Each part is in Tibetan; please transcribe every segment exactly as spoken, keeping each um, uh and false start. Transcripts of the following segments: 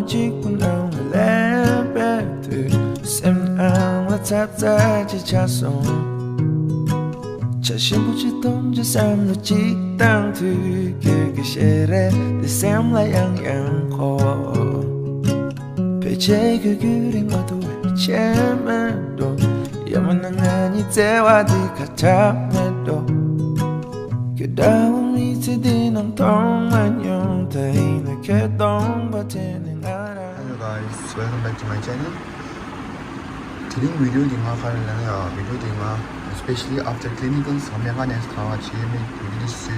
གཅིག་པུ་ནང་ལ་ལེན་པའི་དུས། སེམས་ནང་ལ་ཚབ་ཚ་ཅིག་ཆགས་སོང་། ཆ་ཞིམ་པོ་ཅིག་འཐུང་བྱེད་བསམ་བློ་ཅིག་བཏང་དུས། ཁྱོད་ཀྱི་ཞལ་རས་དེ་སེམས་ལ་ཡང་ཡང་འཁོར། ཕལ་ཆེར་ཁྱོད་རྒྱུན་རིང་མ་ཐུབ་པའི་ཆད་མེད་འགྲོ། ཡང་མིན་ན་ང་གཉིས་བརྩེ་བ་འདི་ཁ་གྲག་མེད་འགྲོ། ཁྱོད་འདྲ་བོ་མི་ཚེ་འདི་ནང་མཐོང་མ་མྱོང་། ད་ཡིན་ན་ཁྱོད་སྟོང་པ་དྲན་ནས་ང་རང་། Hello guys, welcome back to my channel. དེ་རིང་བི་ཌིའོ་འདི་ང་ག་རེ་ལབ་ན་ཡང་བི་ཌིའོ་འདི་ང་especially after clinicals ང་སྨན་ཁང་ནས་གང་བ་བྱེད་མེད་བི་ཌིའོ་འདི་བཟོས།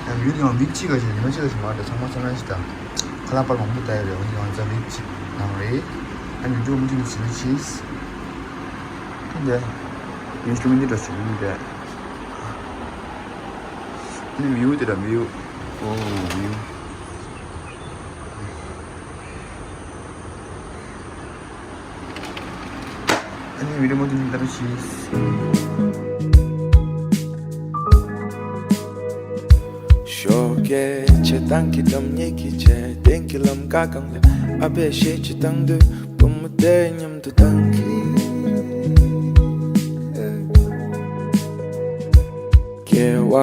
ཡང་བི་ཌིའོ་འདི་ང་མི་གཅིག་ག་ཞིག་ཉི་མ་གཅིག་ག་ཞིག་མ་རེད། ཚང་མ་ཚང་མ་ཞིག་དང་ཁ་ལག་པར་མང་པོ་ལྟ་ཡོད་རེད། འོན་ཀྱང་ང་ཚོ་མི་གཅིག་ནང་རེད། ཡང་བི་ཌིའོ་མུ་མཐུད་ནས་བཟོས་ན་ཆེས། འདི་ཨིན་སི་ཊུ་མེན་ཊི་འདི་འདྲ་བཟོས་ཡིན་འདི། ཨ་ནི་བིའུ་དེ་འདྲ་བིའུ། ཨོ་བིའུ། ཨ་ནི་བི་ཌིའོ་མུ་མཐུད་ནས་ལྟ་རོགས་གྱིས། ཞོགས་ཀས་ཆེ་ཐང་གི་སྒྲོམ་ཉེ་གི་ཆེ་སྟེང་གི་ལམ་ཀ་གང་ལ་ཨ་ཕས་གཞས་ཅིག་བཏང་དུས་བུ་མོ་དེ་མཉམ་དུ་བཏང་གི། སྐྱེ་བ་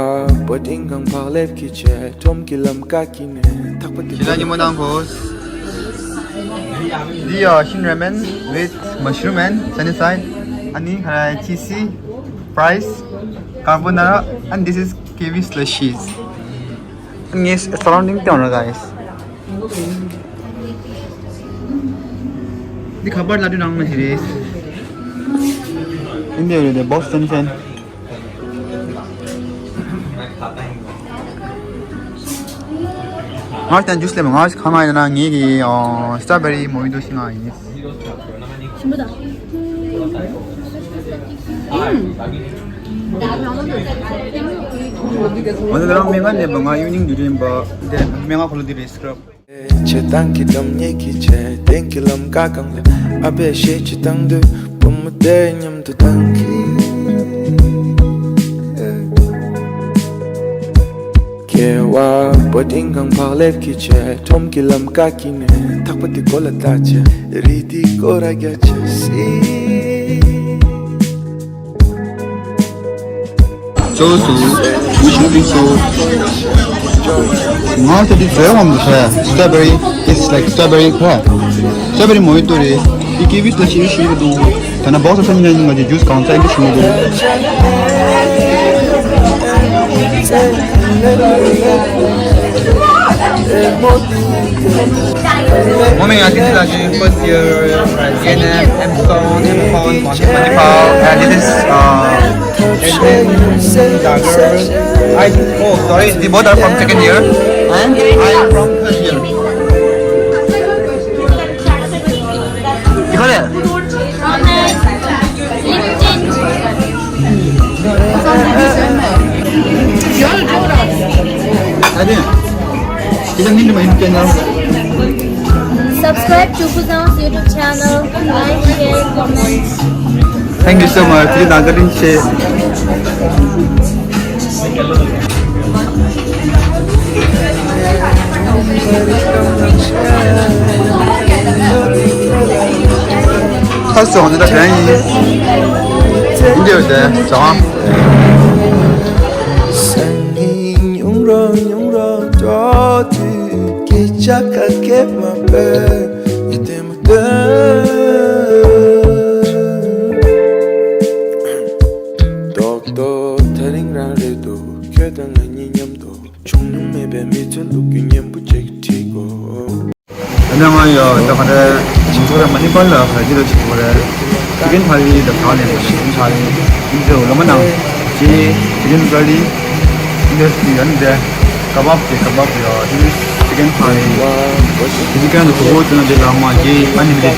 པོ་ཏིང་གང་བག་ལེབ་ཀྱི་ཆེ་ཁྲོམ་གྱི་ལམ་ཀ་གི་ནས་ཐག་པ་དེ་ཁྱེད་རང་ཉིན་མོ་ནང་གོ། འདི་ཡ་Shin Ramen with mushroom and sunny side. ཨ་ནི་ཁ་ར་ཅི་སི་fries, carbonara, and this is kiwi slushies. ངས་surrounding སྟོན་རོགས། Guys, འདི་ཁ་པར་ལ་དུ་ནང་མ་ཞིག་རེད། འདི་རེད་དེ་Boston Fan. ང་ཞིག་ཏན་ཇུས་ལེམ་ང་ཞིག་ཁ་ང་ཡིན་ན་ངེད་ཀྱི་strawberry mojito ཞིག་ང་ཡིན། ཞིམ་པོ་དང་། ང་ཚོ་རང་སྨན་ཁང་ནས་པ་ང་evening duty ཡིན་པ་དེ་སྨན་ཁང་ཁོ་ལོ་དེ་རེད་scrub. ཆེ་ཐང་གི་འགྲམ་ཉེ་གི་ཆེ་སྟེང་གི་ལམ་ཀ་གང་ལ་ཨ་ཕས་གཞས་ཅིག་བཏང་དུས་བུ་མོ་དེ་མཉམ་དུ་བཏང་གི། སྐྱེ་བ་པོ་ཏིང་གང་བག་ལེབ་ཀྱི་ཆེ་ཁྲོམ་གྱི་ལམ་ཀ་གི་ནས་ཐག་པ་དེ་གོ་ལ་ལྟ་ཆེ་རི་དེ་སྐོར་ར་རྒྱ་ཆེ་སི། So, so, which movie so? ང་ཚོ་འདི་བཟོས་འོང་འདུག་ཟེར། Strawberry, it's like strawberry ཁ། Strawberry mojito རེད། འདི་kiwi slushy ཞིག་འདུག་ད་ན་box སང་ཉིན་ང་ཚོ་juice གང་ཚ་ཡིན་ཞིག་འདུག Morning, I think that is first year, uh, A N M, M Com, M Com, Wonderful, and it is, uh, Asian lager. I, oh, sorry, the both are from second year. And I am from third year. 이거래. Subscribe to Kuzang's YouTube channel, like, share, comment. Thank you so much. ཁ་སོང་འདི་ད་གན་ཡིན། འདི་ཡོད་དེ་ཙང་། སང་ཉིན་ཉུང་རོ་ཉུང་རོ་འགྲོ་དུས་སྐད་ཆ་ག་གེ་མ་པེ་ཡི་དེ་མ་དོན། རྡོག་རྡོག་ཐག་རིང་རང་རེད་འདུག་ཁྱོད་དང་ང་གཉིས་མཉམ་དུ། བྱུང་མྱོང་མེད་པའི་མི་ཚེ་ལུག་རྒྱུ་གཉེན་པོ་ཅིག་ཁྲིད་དགོས། ད་ནང་ང་ཡོད་ད་ག་རེ་མང་ཚོགས་རེ་མ་ནི་པར་ལ་ག་རེ་ཅི་རེ་བྱེད་དགོས་རེད། Chicken thali the thali chicken thali in the lama nang ji chicken curry in the stand the kebab the kebab the chicken thali. This kind of food in the lama ji unlimited.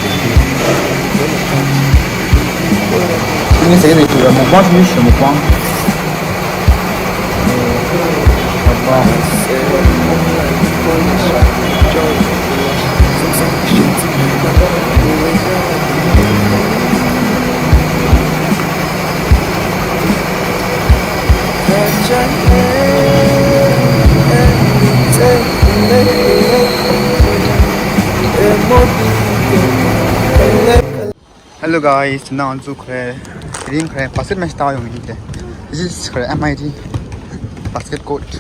Ini saya ni tu mukbang ni semua mukbang. Hello guys, ང་ཚོ་ཁོ་རེ་དེ་རིང་ཁོ་རེ་བ་སི་ཀེཊ་མེ་ཆི་ལྟ་ཡོང་ཡིན་ཏེ། This is ཁོ་རེ་M I T basketball court.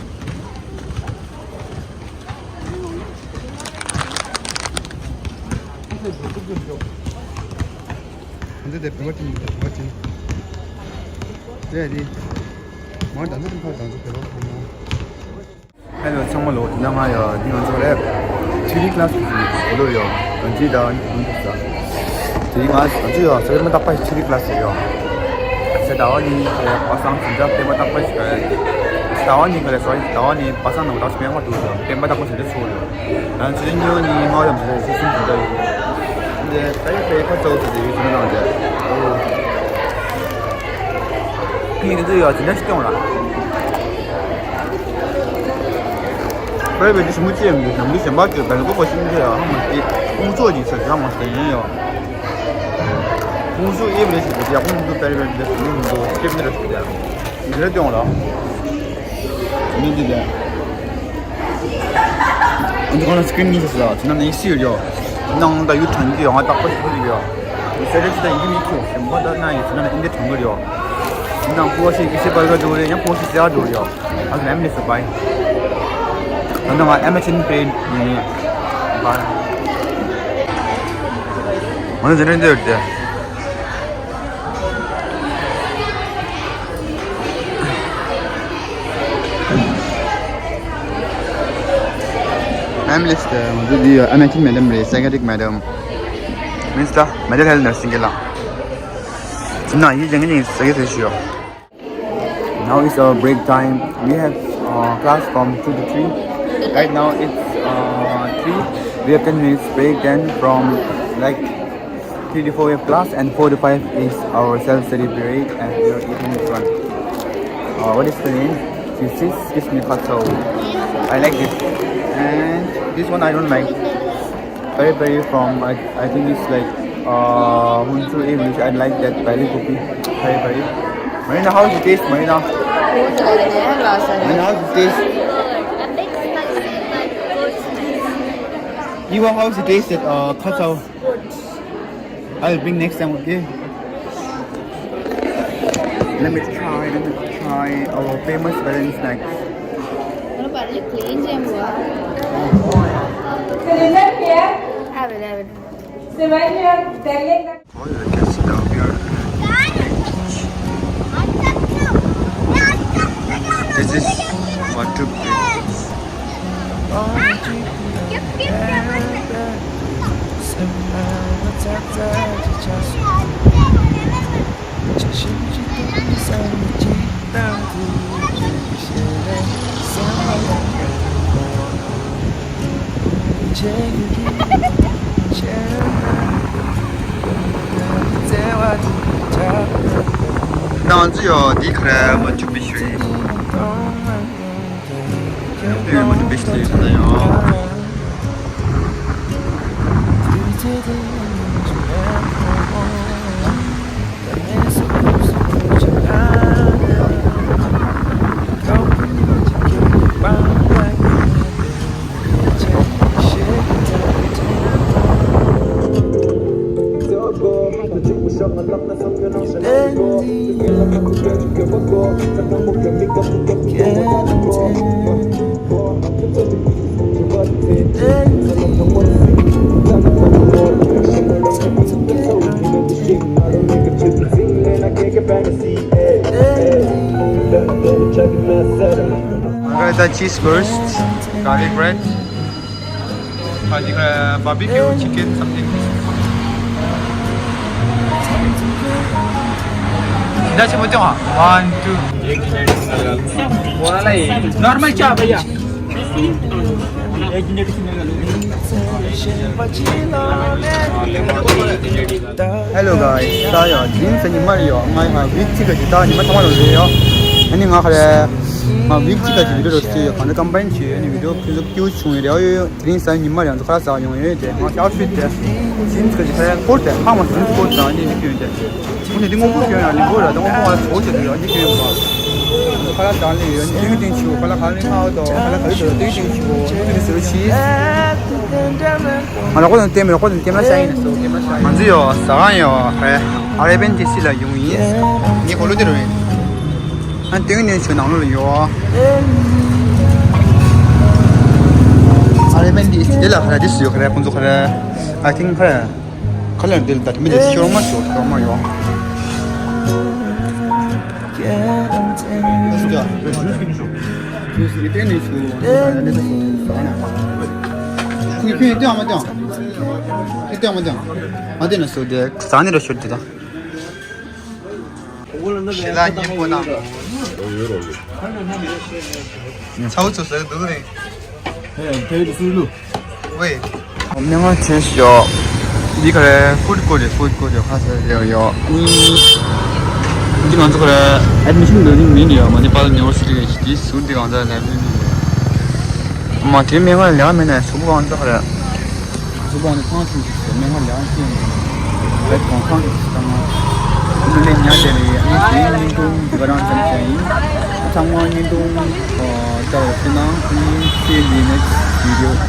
འདི་དེ་བེ་བ་ཅིན་བེ་བ་ཅིན། དེ་རེད། མ་ད་ནི་ཁ་ད་ཚོ་བེ་བ་ཁོ་ན། ཧེ་ལོ་ཚང་མ་ལོ། དེ་ན་ང་ཡ་འདི་ང་ཚོ་རེད། ཐི་ཡུ་རི་ཀི་ལ་སི་གི་གོ་ལོ་ཡོ། གང་ཅི་ད་ནི་ཁུང་ཁུག་ས། དེ་ང་ང་ཚོ་ཡོ་ས་ཡོ་མ་ད་པ་ཐི་ཡུ་རི་ཀི་ལ་སི་ཡོ། ས་ད་བ་ནི་པ་སང་ཚིན་ད་པེ་མ་ད་པ་ཞིག་ག་ས་ད་བ་ནི་ག་ལེ་སོ་ཡི་ད་བ་ནི་པ་སང་ནང་ད་སི་མེ་ང་དུ་ཡོ་པེ་མ་ད་པ་ཞིག་ད་ཚོ་ཡོ། ང་ཚོ་ཉོ་ནི་ང་ཡོ་ཚོ་སི་སུན་ཚིན་ད་ཡོ། འདི་ད་ཡོ་པེ་ཁ་ཚོ་ཚོ་ཡོ་ཚོ་ནང་ད། ཁྱེད་ཚོ་ཡོ་ཚིན་ད་ཞིག་ཏོང་ར། པེ་རི་པེ་རི་ཞིམ་པོ་ཅི་ཡང་མི་འདུག་ནམ་རྒྱུན་གཞན་པ་ཅིག་བལ་གོ་པ་ཞིམ་ཅི་ཡང་ཧ་མ་སྟེ། ཁོང་ཚོ་ཅིག་ས་ཆ་མ་སྟེ་ཡིན་ཡང་། ཁོང་ཚོ་ཨེབ་རེ་ཞིག་འདུག་ཡག་པོ་མི་འདུག་པེ་རི་པེ་རི་འདི་སུ་མི་འདུག་ཤེབ་འདི་རེ་ཞིག་འདུག་འདི་རེ་སྟོན་ར། མི་འདི་རེད། ཨ་འདི་ཁོ་ན་སི་ཀི་རིན་གཉིས་སུ་ཟ་ཚོ་ན་ནི་སི་ཡོད་ཡོད། ནང་ད་ཡུ་ཐང་གི་ཡོད་ང་ཏག་པ་ཞིག་ཡོད་ཡོད། སེ་རེ་ཅི་ད་ཡིན་གྱི་མི་ཁྱོད་ཞིམ་པ་ད་ན་ཡོད་ཚོ་ན་ཨིན་འདི་ཐང་གི་ཡོད། ནང་ཕོ་ཤི་ཨི་ཤི་པར་ག་འགྲོ་རེད་ཡང་ཕོ་ཤི་ཟེར་འགྲོ་རེད་ཡོད། ཨ་ལེམ་ནི་སུ་བའི། ད་ནང་ཨ་མ་ཆེན་པེ་ནི་བའི། ང་ནི་ཟེར་ནས་འདི་རེད་དེ། ཨེམ་ལིས་དེ་ང་ཚོ་འདི་ཡོད། ཨ་མ་ཆེན་མེ་ཌམ་རེད། སའི་ཀེ་ཊི་རིག་མེ་ཌམ། མིན་སི་ད་མེན་ཊལ་ཧེལ་ཐི་ནར་སིང་གི་ལ། ཅི་ན་ཡི་ཅང་གི་ཅིག་ཟ་གི་ཟེར་ཞུ། Now is our break time. We have uh, class from two to three. Right now it's uh, three. We have ten minutes break. Then from like three to four we have class, and four to five is our self-study period, and we are eating this one. Uh, what is the name? This is kismi katsu. I like this. And this one I don't like. Peri peri from, I, I think it's like uh, Hunsu English. I like that peri cookie. Peri peri. Marina, how is it taste, Marina? Marina, how is it taste? Iwa, how is it taste at uh, Katsao? I'll bring next time, okay? Let me try, let me try our famous Valen snacks. This is what to bring. ནང་ཚུད་ཡོད། འདི་ཁ་ར་མ་བཅུག་པའི་ཤུལ་ཡིན། ཡང་བོད་མི་འདི་བེད་སྤྱོད་ཡོད་ན་ཡང་། I got the cheese burst, garlic bread. ཨ་ནི་ཁ་barbecue chicken something. ད་ཆེན་པོ་ཅང་ཨ། One, two. Normal cha bhaiya. Hello guys, ད་ཡ་དེ་རིང་གཟའ་ཉི་མ་རེད་ཡ། ང་ཡ་ཝིག་གཅིག་ག་ཅིག་ད་ཉི་མ་ཚང་མ་ལོ་རེད་ཡ། ཨ་ནི་ང་ཁ་རེ་ང་ཝིག་གཅིག་ག་ཅིག་བི་ཌིའོ་རོ་སི་ཡ་གང་འདྲ་ཀམ་པ་ཡིན་བྱས། ཨ་ནི་བི་ཌིའོ་ཕུན་སུམ་ཚོགས་ཆུང་རེད་ཡ། དེ་རིང་གཟའ་ཉི་མ་རེད། ང་ཚོ་ཁ་ལག་ཟ་ཡོང་ཡོད་དེ། ང་ཚོ་ཨའུ་ཊི་ཕིཊ་དེ་ཇིན་སི་ག་ཅིག་ཁ་རེ་ཀོཊ་དེ་ཧ་མ་སོང་ཀོཊ་དང་ཨ་ནི་ནི་ཀྱོན་དེ་ཁོང་ནི་དེ་སྔོན་པོ་ཀྱོན་ཡ་ལིང་གོ་ར་དེ་སྔོན་པོ་ང་ཚོ་བྱེད་དུ་ཡ་ཨ་ནི་ཀྱོན་ཡོད་པ། ཁ་ལག་དང་ལས་ཡོད་ནི་ཏིང་ཏིང་ཆུ་ཁ་ལག་ཁ་ལག་ང་དང་ཁ་ལག་ག་རེ་ཞུ་ཏིང་ཏིང་ཆུ་ཏིང་ཏིང་ཟེར་ཆི། ང་རོགས་པ་དང་ལྟད་མོ་རོགས་པ་དང་ལྟད་མོ་ལ་ཤ་ཡིན་ན་སོ་ལྟད་མོ་ལ་ཤ་ཡིན། ང་ཚོ་ཡོ་ཟ་ཁང་ཡོ་ཧེ་ཨ་རེ་བན་ཏི་སི་ལ་ཡོང་ཡིན། ངའི་གོ་ལོ་དེ་རུ་ཡིན། ཨ་ཏིང་ཏིང་ཆུ་ནང་ལོགས་ལ་ཡོ། ཨ་རེ་བན་ཏི་སི་དེ་ལ་ཁ་ར་དེ་སུ་ཡོ་ཁ་ར་ཁོང་ཚོ་ཁ་ར་ཨ་ཏིང་ཁ་ར་ཁ་ལ་དེ་ལ་ད་མི་དེ་ཤོར་མ་ཤོར་ཤོར་མ་ཡོ། ཝེ། མི་ང་ཆེན་ཤོ། འདི་ག་རེ་ཧྥུཌ་ཀོར་ཊི་རེད། ཧྥུཌ་ཀོར་ཊི་ཁ་ས་རེད་ཡོ། འདི་ང་ཚོ་ག་རེ་ཨེཌ་མི་ཤན་བིལ་ཌིང་མིན་ཡོ། མ་ནི་པཱལ་ཡུ་ནི་ཝར་སི་ཊི་གི་འདི་ཟུར་འདི་གང་ཚ་ལ་བི་རི་མ་དེ་མི་ང་ལས་མེད་ན་སུ་བུ་གང་ཚ་ག་རེ་སུ་བུ་གང་ཚ་ཁང་ཆུང་ཆུང་ཟེར་མི་ང་ལས་ཤེས་རེད། གོང་ཁང་གི་ཚང་མ་མི་ལས་ཉག་དེ་རེད། ཨ་ནི་དེའི་བརྙན་ཐུང་འདི་ག་རང་ཙམ་བྱས་ཡིན། ཚང་མ་བརྙན་ཐུང་ལྟ་བར་བྱེད་ན། See you in the next video.